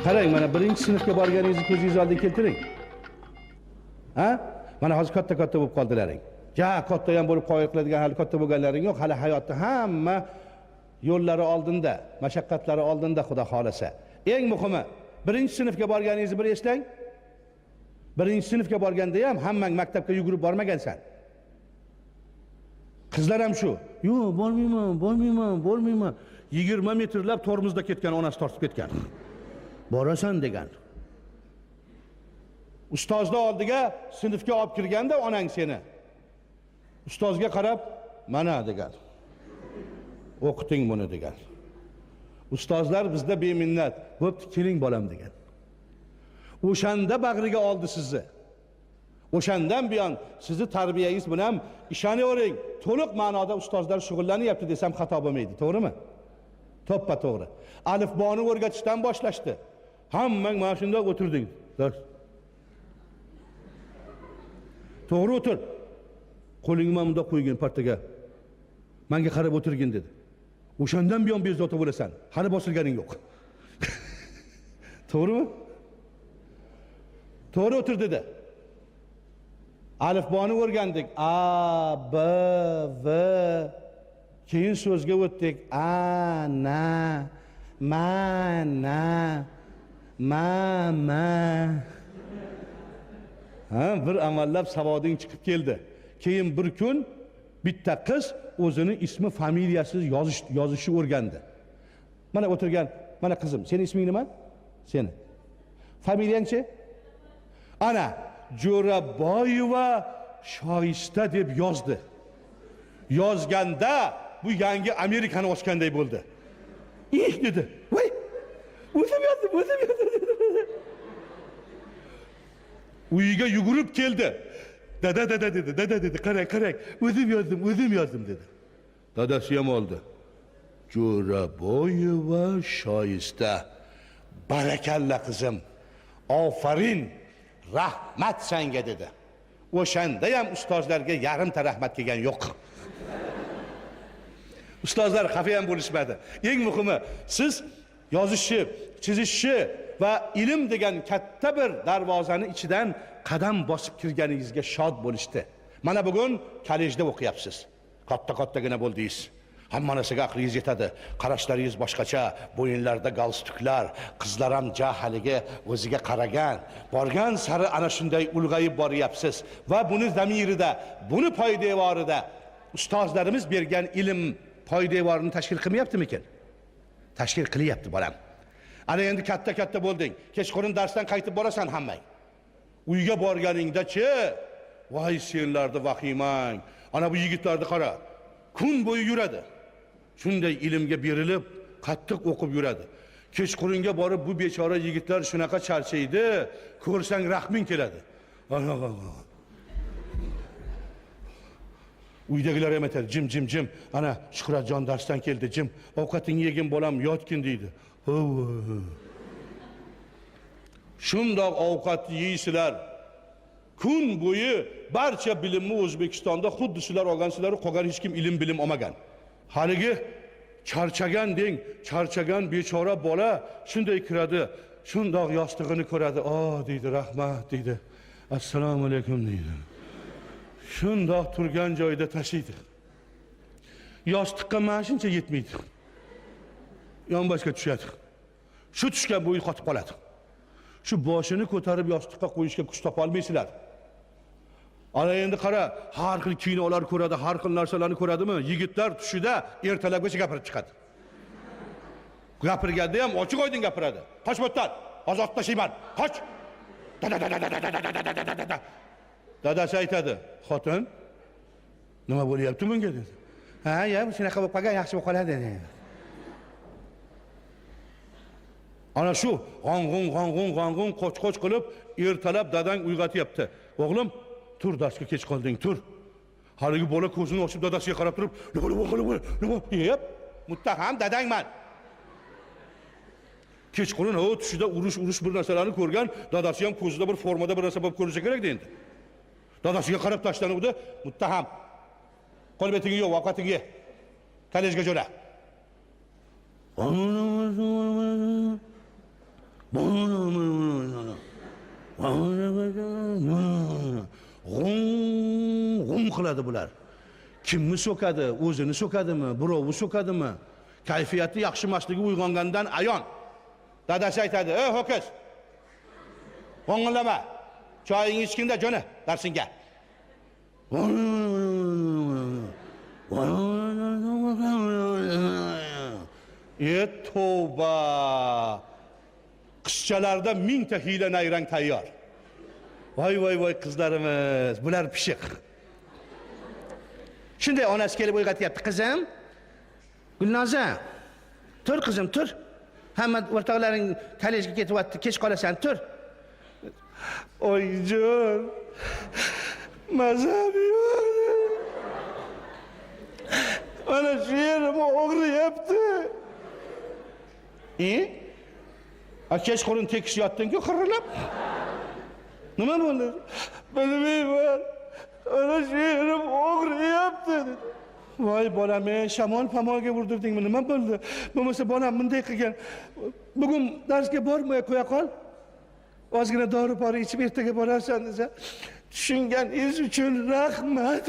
Qarang, mana birinchi sinfga borganingizni ko'zingiz oldiga keltiring. Ha? Mana hozir katta-katta bo'lib qoldilaring. Ja, katta ham bo'lib qo'ya qiladigan hali katta bo'lganlaring yo'q, hali hayotda hamma yo'llari oldinda, mashaqqatlari oldinda, Xudo xolasa. Eng muhimi, birinchi sinfga borganingizni bir eslang. Birinchi sinfga borganda ham hammang maktabga yugurib bormagansan. Qizlar ham shu. Yo'q, bormayman, bormayman, bormayman. 20 metrlab tormozda ketgan, onasi tortib ketgan. Borasan degan. Ustozni oldiga sinfga olib kirganda onang seni. Ustozga qarab, mana degan. O'qiting buni degan. Ustozlar bizda beminnat. Bo'pti, keling bolam degan. O'shanda bag'riga oldi sizni. O'shandan buyon sizni tarbiyangiz bilan ishonavering, to'liq ma'noda ustozlar shug'ullanyapti desam xato bo'lmaydi, to'g'rimi? To'ppa to'g'ri. Alifboni o'rgatishdan boshlashdi. Hammang mana shunday o'tirding. To'g'ri o'tir. Qo'lingni mana bundoq qo'ygin partaga. Menga qarab o'tirgin dedi. O'shandan buyon bezovta bo'lasan. Hali bosilganing yo'q. To'g'rimi? To'g'ri o'tir dedi. Alifboni o'rgandik. A, B, V. Keyin so'zga o'tdik. A, na, ma, na, ma, ma. Ha, bir amallab savoding chiqib keldi. Keyin bir kun bitta qiz o'zini ismi, familiyasi yozishni o'rgandi. Mana o'tirgan, mana qizim, seni isming nima? Seni. Familiyangchi? Ana Jo'raboyeva Shoista deb yozdi. Yozganda bu yangi Amerikani ochganday bo'ldi. "Ih" dedi. "Voy! O'zim yozdim, o'zim yozdim." Uyiga yugurib keldi. Dada, dada dedi, dada dedi, qarang, qarang, o'zim yozdim, o'zim yozdim dedi. Dadasi ham oldi. Jo'raboyeva Shoista. Barakalla qizim. Ofarin. Rahmat senga dedi. O'shanda ham ustozlarga yarimta rahmat kelgan yo'q. Ustozlar xafa ham bo'lishmadi. Eng muhimi, siz yozishni, chizishni va ilm degan katta bir darvozani ichidan qadam bosib kirganingizga shod bo'lishdi. Mana bugun kollejda o'qiyapsiz. Katta-kattagina bo'ldingiz. Hamma narsaga aqlingiz yetadi. Qarashlaringiz boshqacha, bo'yinlarda galstuklar, qizlar ham haligi o'ziga qaragan. Borgan sari ana shunday ulg'ayib boryapsiz va buni zamirida, buni poydevorida ustozlarimiz bergan ilm poydevorini tashkil qilmayaptimikin? Tashkil qilyapti bolam. Ana endi katta-katta bo'lding. Kechqurun darsdan qaytib borasan hammang. Uyga borganingda-chi, voy senlarni vahimang. Ana bu yigitlarni qara. Kun bo'yi yuradi. Shunday ilmga berilib, qattiq o'qib yuradi. Kechqurunga borib bu bechora yigitlar shunaqa charchaydi, ko'rsang rahming keladi. Uydagilar ham aytadi, jim jim jim. Ana Shuhratjon darsdan keldi, jim. Ovqatingni yegin bolam, yotgin deydi. Shundoq ovqat yeysizlar. Kun bo'yi barcha bilimni O'zbekistonda xuddi sizlar olgansizlar, qolgan hech kim ilm bilim olmagan. Haligi charchagan deng, charchagan bechora bola shunday kiradi, shundoq yostig'ini ko'radi. "Oh" deydi, "Rahmat" deydi. "Assalomu alaykum" deydi. Shundoq turgan joyida tashiydi. Yostiqqa mana shuncha yetmaydi. Yonboshga tushadi. Shu tushgan bo'yi qotib qoladi. Shu boshini ko'tarib yostiqqa qo'yishga kuch topa olmaysizlar. Ana endi qara, har xil kinolar ko'radi, har xil narsalarni ko'radimi? Yigitlar tushida ertalabgacha gapirib chiqadi. Gapirganda ham ochiq oydin gapiradi. Qoch bu yerdan, hozir otib tashlayman. Qoch. Dadasi aytadi, "Xotin, nima bo'lyapti bunga?" dedi. "Ha, ya, shunaqa bo'lib qolgan, yaxshi bo'lib qoladi." Ana shu g'ong'un g'ong'un g'ong'un qoch-qoch qilib ertalab dadang uyg'otyapti. "O'g'lim, tur, darsga kech qolding, tur." Haligi bola ko'zini ochib dadasiga qarab turib, "Nima nima?" Muttaham dadangman. Kechqurun o tushida urush bir narsalarni ko'rgan, dadasi ham ko'zida bir formada bir narsa bo'lib ko'rinsa kerak endi. Dadasiga qarab tashlanuvdi, "Muttaham, qo'l betingni yo'q, ovqatingni ye. Kollejga jo'na." G'um g'um qiladi bular. Kimni so'kadi? O'zini so'kadimi? Birovni so'kadimi? Kayfiyati yaxshi emasligi uyg'ongandan ayon. Dadasi aytadi: "Ey ho'kiz, g'ong'illama. Choyingni ichginda jo'na darsingga." E tavba! Qizchalarda mingta hiyla nayrang tayyor. Voy voy voy qizlarimiz, bular pishiq. Shunday onasi kelib uyg'otyapti: "Qizim, Gulnoza, tur qizim, tur. Hamma o'rtoqlaring kollejga ketyapti, kech qolasan, tur." Oyjon, mazam yo'q. Mana shu yerim og'riyapti. A kechqurun tekis yotding-ku xirillab. Nima bo'ldi? Bilmayman. Ana shu yerim og'riyapti dedi. Voy bolam, shamol pamolga urdirdingmi? Nima bo'ldi? Bo'lmasa bolam bunday qilgan. Bugun darsga bormay qo'ya qol. Ozgina dori pori ichib ertaga borarsan desa, tushunganingiz uchun rahmat.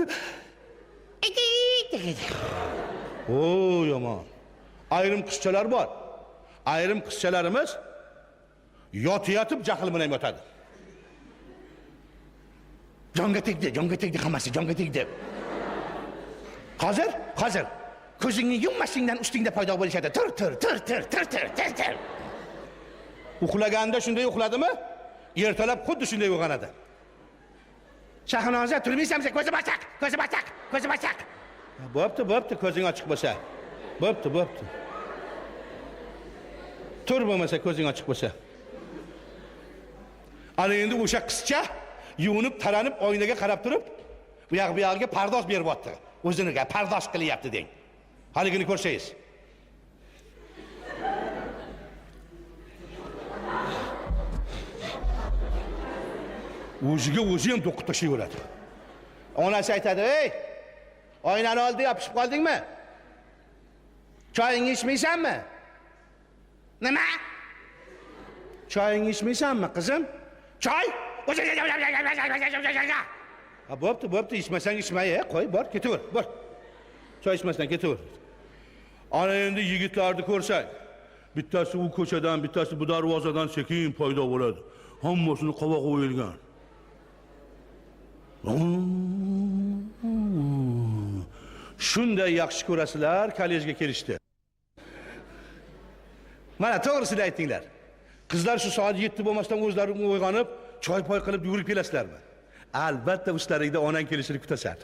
O yomon. Ayrim qizchalar bor. Ayrim qizchalarimiz yotib jahl bilan yotadi. Jonga tegdi, jonga tegdi hammasi, jonga tegdi. Hozir, hozir ko'zingni yummasingdan ustingda paydo bo'lishadi. Tur, tur, tur, tur, tur, tur, tur, tur. Uxlaganda shunday uxladimi? Ertalab xuddi shunday uyg'onadi. Shahnoza, turmaysanmi? Ko'zim ochiq, ko'zim ochiq, ko'zim ochiq. Bo'pti, bo'pti, ko'zing ochiq bo'lsa. Bo'pti, bo'pti. Tur bo'lmasa ko'zing ochiq bo'lsa. Ana endi o'sha qizcha yuvinib, taranib, oynaga qarab turib, bu yoq bu yog'iga pardoz beryapti. O'ziniga pardoz qilyapti deng. Haligini ko'rsangiz. O'ziga o'zi ham to'qib tashlayveradi. Onasi aytadi: "Ey, oynani oldi yopishib qoldingmi? Choyingni ichmaysanmi?" Nima? Choyingni ichmaysanmi, qizim? Choy? Ha, bo'pti, bo'pti, ichmasang ichmay, qo'y, bor, ketaver, bor. Choy ichmasdan ketaver. Ana endi yigitlarni ko'rsak, bittasi u ko'chadan, bittasi bu darvozadan sekin paydo bo'ladi. Hammasini qovog'i o'yilgan. Shunday yaxshi ko'rasizlar, kollejga kelishdi. Mana to'g'risini aytinglar. Qizlar shu soat 7 bo'lmasdan o'zlari uyg'onib, choy-poy qilib yugurib kelasizlarmi? Albatta ustlaringda onang kelishini kutasan.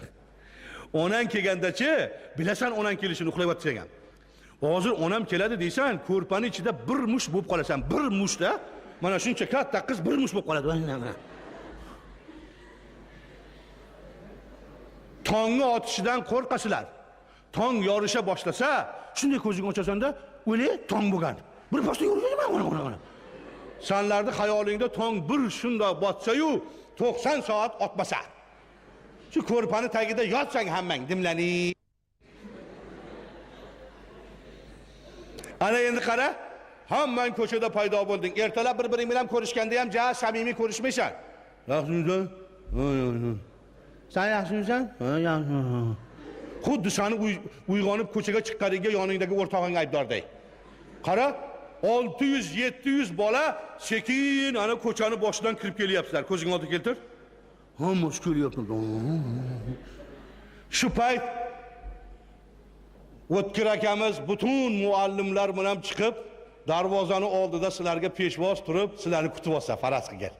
Onang kelgandachi, bilasan onang kelishini, uxlayotsan ham. Hozir onam keladi deysan, ko'rpani ichida bir mush bo'lib qolasan, bir mushda. Mana shuncha katta qiz bir mush bo'lib qoladi. Tongni otishidan qo'rqasizlar. Tong yorisha boshlasa, shunday ko'zingni ochasanda, o'le tong bo'lgan. Bir pasda yurganman. Sanlarni xayolingda tong bir shundoq botsa-yu, 90 soat otmasa. Shu ko'rpani tagida yotsang hammang dimlaning. Ana endi qara, hammang ko'chada paydo bo'lding. Ertalab bir-biring bilan ko'rishganda ham ja samimiy ko'rishmaysan. Yaxshimisan? Sen yaxshimisan? Ha, yaxshi. Xuddi seni uyg'onib ko'chaga chiqqaningga yoningdagi o'rtog'ing aybdorday. Qara, 600-700 bola sekin ana ko'chani boshidan kirib kelyapsizlar. Ko'zing oldiga keltir. Hammasi kelyapti. Shu payt O'tkir akamiz butun muallimlar bilan chiqib, darvozani oldida sizlarga peshvoz turib, sizlarni kutib olsa, faraz qilgan.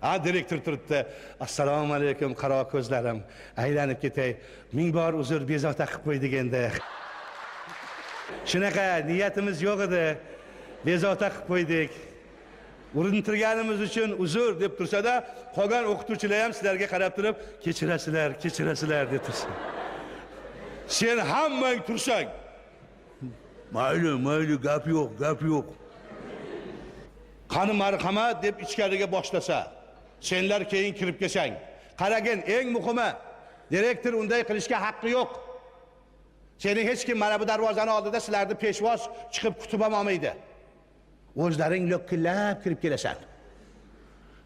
Ha, direktor turibdi. Assalomu alaykum, qaro ko'zlarim. Aylanib ketay. Ming bor uzr, bezovta qilib qo'ydik endi. Shunaqa niyatimiz yo'q edi. Bezovta qilib qo'ydik. Urintirganimiz uchun uzr deb tursa-da, qolgan o'qituvchilar ham sizlarga qarab turib, kechirasizlar, kechirasizlar deb tursa. Sen hammang tursang. Mayli, mayli, gap yo'q, gap yo'q. Qani marhamat deb ichkariga boshlasa, senlar keyin kirib kelsang. Qaragin, eng muhimi, direktor unday qilishga haqqi yo'q. Seni hech kim mana bu darvozani oldida sizlarni peshvoz chiqib kutib ham olmaydi. O'zlaring lo'killab kirib kelasan.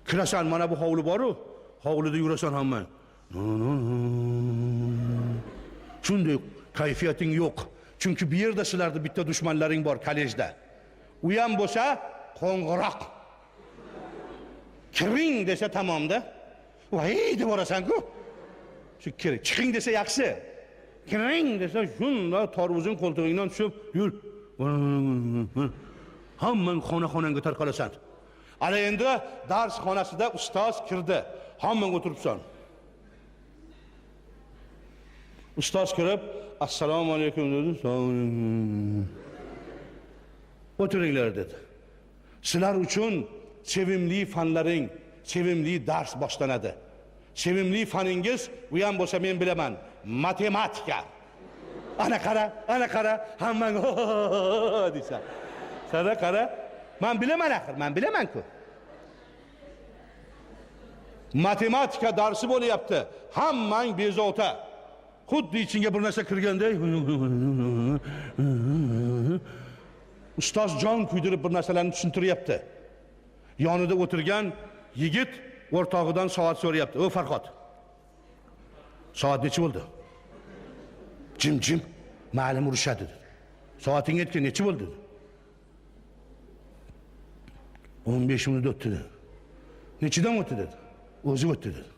Kirasan, mana bu hovli bor-u, hovlida yurasan hamma. Shunday kayfiyating yo'q. Chunki bu yerda sizlarda bitta dushmanlaring bor kollejda. U ham bo'lsa qo'ng'iroq. Kiring desa tamomda. Voy deb borasan-ku. Shu kiring, chiqing desa yaxshi. Kiring desa shunday tarvuzing qo'ltig'ingdan tushib yur. Hammang xona-xonangga tarqalasan. Ana endi dars xonasida ustoz kirdi. Hammang o'tiribsan. Ustoz kirib, assalomu alaykum dedi. O'tiringlar dedi. Sizlar uchun sevimli fanlaring, sevimli dars boshlanadi. Sevimli faningiz, u ham bo'lsa men bilaman, matematika. Ana qara, ana qara, hammang deysan. Sana qara, men bilaman axir, men bilaman-ku. Matematika darsi bo'lyapti. Hammang bezovta. Xuddi ichingga bir narsa kirganday. Ustoz jon kuydirib bir narsalarni tushuntiryapti. Yonida o'tirgan yigit o'rtog'idan soat so'rayapti. "O Farhod, soat necha bo'ldi?" Jim jim, ma'lum urishadi dedi. "Soating aytgin, necha bo'ldi?" dedi. 15 minut o'tdi dedi. "Nechidan o'tdi?" dedi. "O'zi o'tdi" dedi.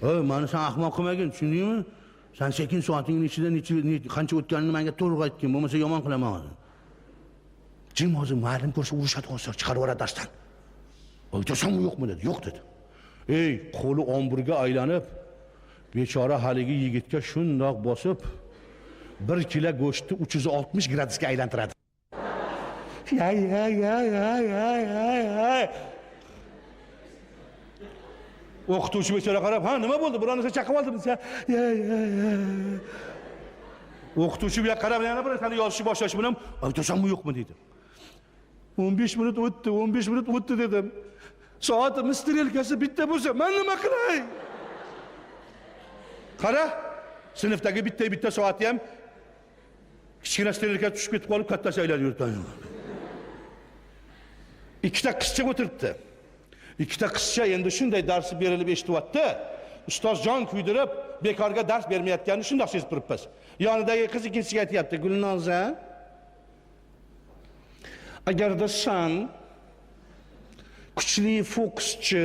"Ey, meni sen ahmoq qilmagin, tushundingmi? Sen sekin soatingning ichida necha qancha o'tganini menga to'g'ri aytgin, bo'lmasa yomon qilaman hozir." Jim hozir ma'lum ko'rsa urishadi hozir, chiqarib yuboradi darsdan. "Aytasanmi yo'qmi?" dedi. "Yo'q" dedi. Ey, qo'li omburga aylanib, bechora haligi yigitga shundoq bosib, 1 kilo go'shtni 360 gradusga aylantiradi. Ya ya ya ya ya ya ya. O'qituvchi bechora qarab, "Ha, nima bo'ldi? Biror narsa chaqib oldim" desa, "Ya ya ya." O'qituvchi bu yoqqa qarab, yana bir narsani yozishni boshlashi bilan, "Aytasanmi yo'qmi?" dedi. 15 minut o'tdi, 15 minut o'tdi dedim. Soatimiz strelkasi bitta bo'lsa, men nima qilay? Qara, sinfdagi bitta-bitta soati ham kichkina strelka tushib ketib qolib, kattasi aylanib yuribdi. Ikkita qizcha o'tiribdi. Ikkita qizcha endi shunday darsi berilib eshityapti. Ustoz jon kuydirib, bekorga dars bermayotganini shundoq sezib turibmiz. Yonidagi qiz ikkinchisiga aytayapti: "Gulnoza, agarda san kuchli fokuschi,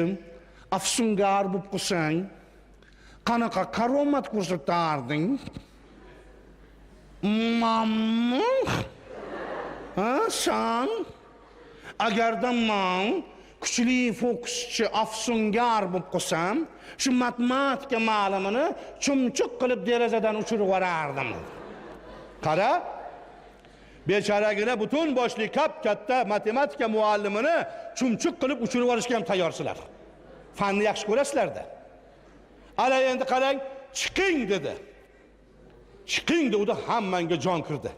afsungar bo'lib qolsang, qanaqa karomat ko'rsatarding?" "Mamma, ha, san agarda man kuchli fokuschi, afsungar bo'lib qolsam, shu matematika ma'lumini chumchuq qilib derazadan uchirib yuborardim." Qara, bechoragina butun boshli kap-katta matematika muallimini chumchuq qilib uchirib yuborishga ham tayyorsizlar. Fanni yaxshi ko'rasizlar-da. Ana endi qarang, chiqing dedi. Chiqing dedi, hammangga jon kirdi.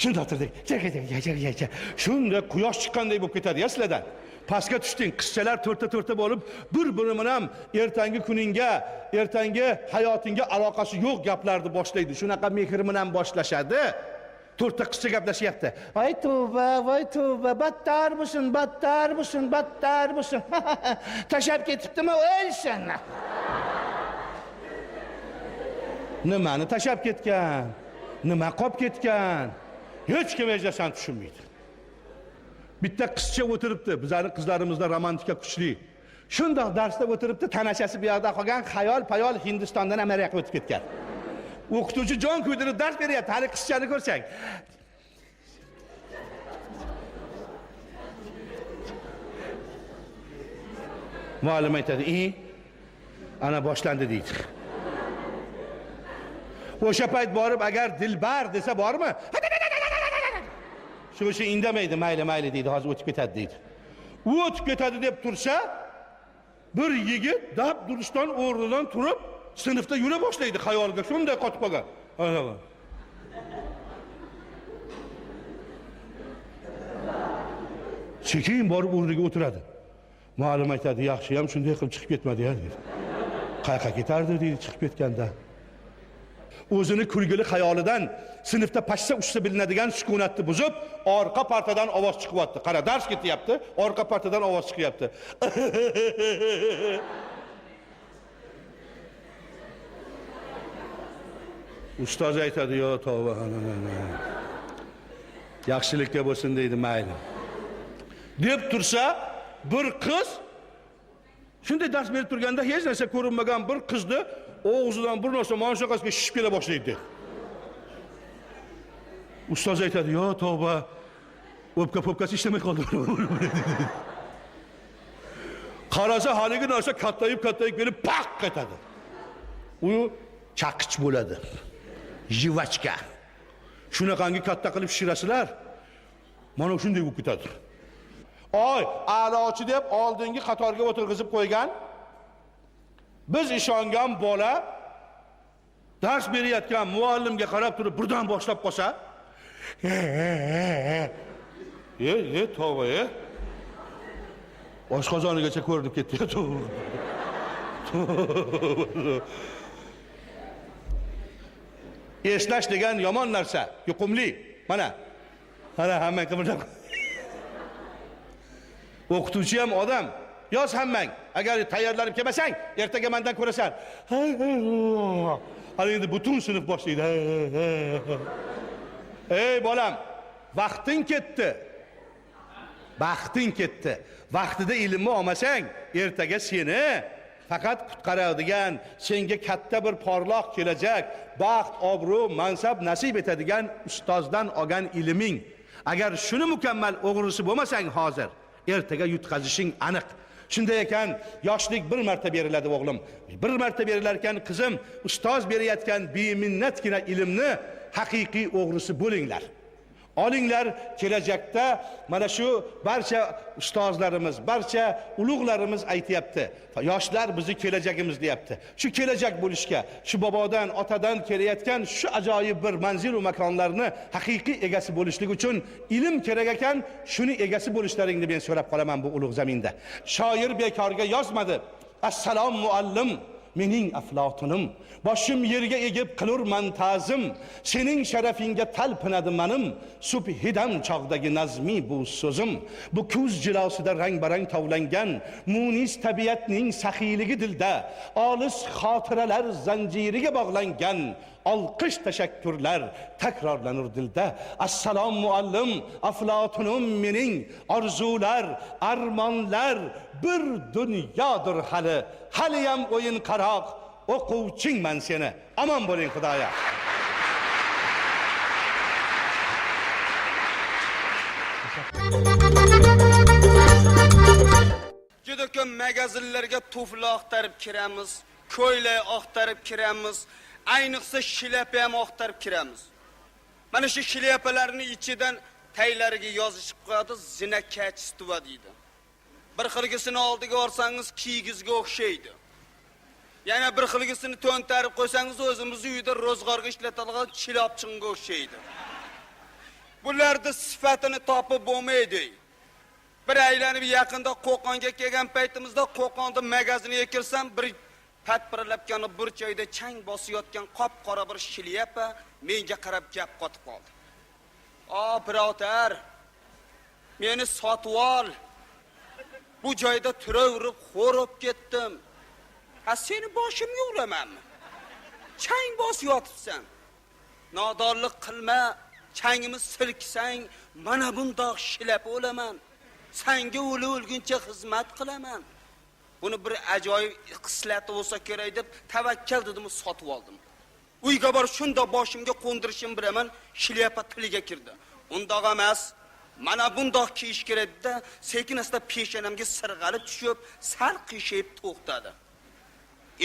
Shunday o'tirdik. Shunda quyosh chiqqanday bo'lib ketadi ya sizlardan. Pastga tushding, qizchalar to'rtta-to'rtta bo'lib, bir-biri bilan ertangi kuningga, ertangi hayotingga aloqasi yo'q gaplarni boshlaydi. Shunaqa mehr bilan boshlashadi. To'rtta qizcha gaplashyapti. "Voy tavba, voy tavba, battar bo'lsin, battar bo'lsin, battar bo'lsin. Tashab ketibdimi, o'lsin." Nimani tashab ketgan? Nima qolib ketgan? Hech kim hech narsani tushunmaydi. Bitta qizcha o'tiribdi. Bizlarning qizlarimizda romantika kuchli. Shundoq darsda o'tiribdi, tanachasi bu yoqda qolgan, xayol payol Hindistondan Amerikaga o'tib ketgan. O'qituvchi jon kuydirib dars beryapti. Hali qizchani ko'rsang. Muallim aytadi, "I, ana boshlandi" deydi. O'sha payt borib agar dilbar desa bormi? Shu o'sha indamaydi, mayli mayli deydi, hozir o'tib ketadi deydi. U o'tib ketadi deb tursa, bir yigit dab durustdan o'rnidan turib sinfda yura boshlaydi, xayoliga shunday qotib qolgan. Sekin borib o'rniga o'tiradi. Muallim aytadi, "Yaxshi ham shunday qilib chiqib ketmadi ya" deydi. "Qayerga ketardi" deydi chiqib ketganda. O'zini kulgili xayolidan sinfda pashsha uchsa bilinadigan sukunatni buzib, orqa partadan ovoz chiqyapti. Qara, dars ketyapti, orqa partadan ovoz chiqyapti. Ustoz aytadi, yo tavba, yaxshilikka bo'lsin deydi, mayli. Deb tursa, bir qiz shunday dars berib turganda hech narsa ko'rinmagan bir qizni og'zidan bir narsa mana shunaqasiga shishib kela boshlaydi. Ustoz aytadi, yo tavba, o'pka popkasi ishlamay qoldi. Qarasa haligi narsa kattayib kattayib kelib paq etadi. U chaqich bo'ladi. Jivachka. Shunaqangi katta qilib shishirasizlar. Mana shunday bo'lib ketadi. Oy, a'lochi deb oldingi qatorga o'tirg'izib qo'ygan biz ishongan bola dars berayotgan muallimga qarab turib birdan boshlab qolsa, e tavba, oshqozonigacha ko'rinib ketdi. Tavba. Eslash degan yomon narsa, yuqumli. Mana. Mana hammang qimirlab. O'qituvchi ham odam. Yoz hammang. Agar tayyorlanib kelmasang, ertaga mendan ko'rasan. Hali endi butun sinf boshlaydi. Ey bolam, vaqting ketdi. Baxting ketdi. Vaqtida ilmni olmasang, ertaga seni faqat qutqaradigan, senga katta bir porloq kelajak, baxt, obro', mansab nasib etadigan ustozdan olgan ilming. Agar shuni mukammal o'g'risi bo'lmasang hozir, ertaga yutqazishing aniq. Shunday ekan, yoshlik bir marta beriladi o'g'lim. Bir marta berilar ekan qizim, ustoz berayotgan beminnatgina ilmni haqiqiy o'g'risi bo'linglar. Olinglar, kelajakda mana shu barcha ustozlarimiz, barcha ulug'larimiz aytayapti. Yoshlar bizni kelajagimiz deyapti. Shu kelajak bo'lishga, shu bobodan, otadan kelayotgan shu ajoyib bir manzil va makonlarni haqiqiy egasi bo'lishlik uchun ilm kerak ekan, shuni egasi bo'lishlaringni men so'rab qolaman bu ulug' zaminda. Shoir bekorga yozmadi. Assalom muallim, mening aflotunim, boshim yerga egib qilurman ta'zim, sening sharafingga talpinadi manim, subhidam chog'dagi nazmi bu so'zim, bu kuz jilosida rang-barang tovlangan munis tabiatning saxiyligi dilda, olis xotiralar zanjiriga bog'langan olqish tashakkurlar takrorlanur dilda. Assalom muallim, aflotunim mening, orzular, armonlar bir dunyodir hali, haliyam o'yin qaroq o'quvchingman seni. Omon bo'ling Xudoya. Juda ko'p magazinlarga tufli oqtarib kiramiz, ko'ylak oqtarib kiramiz, ayniqsa shlyapa ham oqtarib kiramiz. Mana shu shlyapalarning ichidan taylariga yozishib qo'yadi, zina kачество deydi. Bir xilgisini oldiga olsangiz kiygizga o'xshaydi. Yana bir xilgisini to'ntarib qo'ysangiz o'zimiz uyda ro'zg'orga ishlatadigan chilopchinga o'xshaydi. Bularning sifatini topib bo'lmaydi. Bir aylanib yaqinda Qo'qonga kelgan paytimizda Qo'qonda magaziniga kirsam, bir patpirlabgani bir joyda chang bosayotgan qop-qora bir shlyapa menga qarab gap qotib qoldi. "A, birodar, meni sotib ol. Bu joyda turaverib xo'rib ketdim. Ha, seni boshimga uramanmi? Chang bosib yotibsan. Nodonlik qilma, changimiz silksang, mana bundoq shilapa o'laman. Senga o'la-o'lguncha xizmat qilaman. Buni bir ajoyib xislati bo'lsa kerak deb tavakkal dedim, sotib oldim. Uyga borib shunda boshimga qo'ndirishim bilaman, shlyapa tiliga kirdi. Undoq emas, mana bundoq kiyish kerak dedi, sekin asta peshonamga sirg'alib tushib, sal qiyshayib to'xtadi.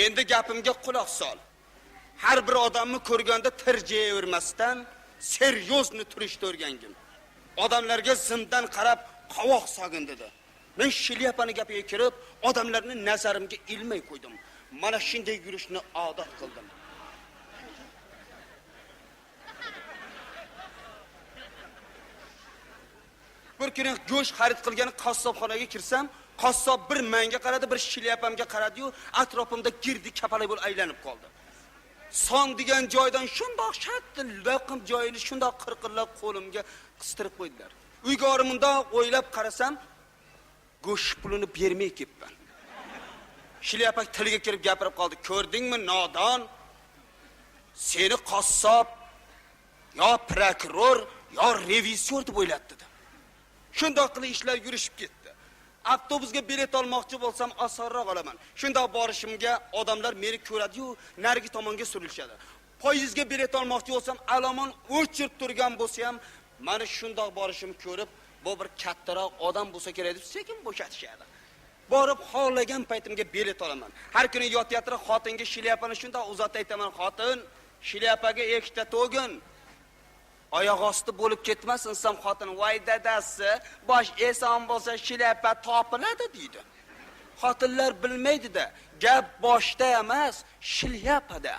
Endi gapimga quloq sol. Har bir odamni ko'rganda tirjayavermasdan seryozni turishni o'rgangin. Odamlarga zimdan qarab qovoq solgin dedi. Men shlyapani gapiga kirib, odamlarni nazarimga ilmay qo'ydim. Mana shunday yurishni odat qildim. Bir kuni go'sht xarid qilgani qassobxonaga kirsam, qassob bir menga qaradi, bir shlyapamga qaradi-yu, atrofimda girdi kapalak bo'lib aylanib qoldi. Son degan joydan shundoq shatta loqim joyini shundoq qirqillab qo'limga qistirib qo'ydilar. Uyga borib mundoq o'ylab qarasam, go'sht pulini bermay ketibman. Shlyapa tiliga kirib gapirib qoldi. Ko'rdingmi nodon? Seni qassob yo prokuror yo revizor deb o'yladi dedi. Shundoq qilib ishlar yurishib ketdi. Avtobusga bilet olmoqchi bo'lsam osonroq olaman. Shundoq borishimga odamlar meni ko'radi-yu, narigi tomonga surilishadi. Poyezdga bilet olmoqchi bo'lsam, alomon o'chirib turgan bo'lsa ham, meni shundoq borishim ko'rib, bu bir kattaroq odam bo'lsa kerak deb sekin bo'shatishadi. Borib xohlagan paytimga bilet olaman. Har kuni yotib xotinga shlyapani shundoq uzatib aytaman, xotin, shlyapaga ikkita to'gin. Oyoq osti bo'lib ketmasin desam, xotin, voy dadasi, bosh eson bo'lsa shlyapa topiladi deydi. Xotinlar bilmaydi-da, gap boshda emas, shlyapada.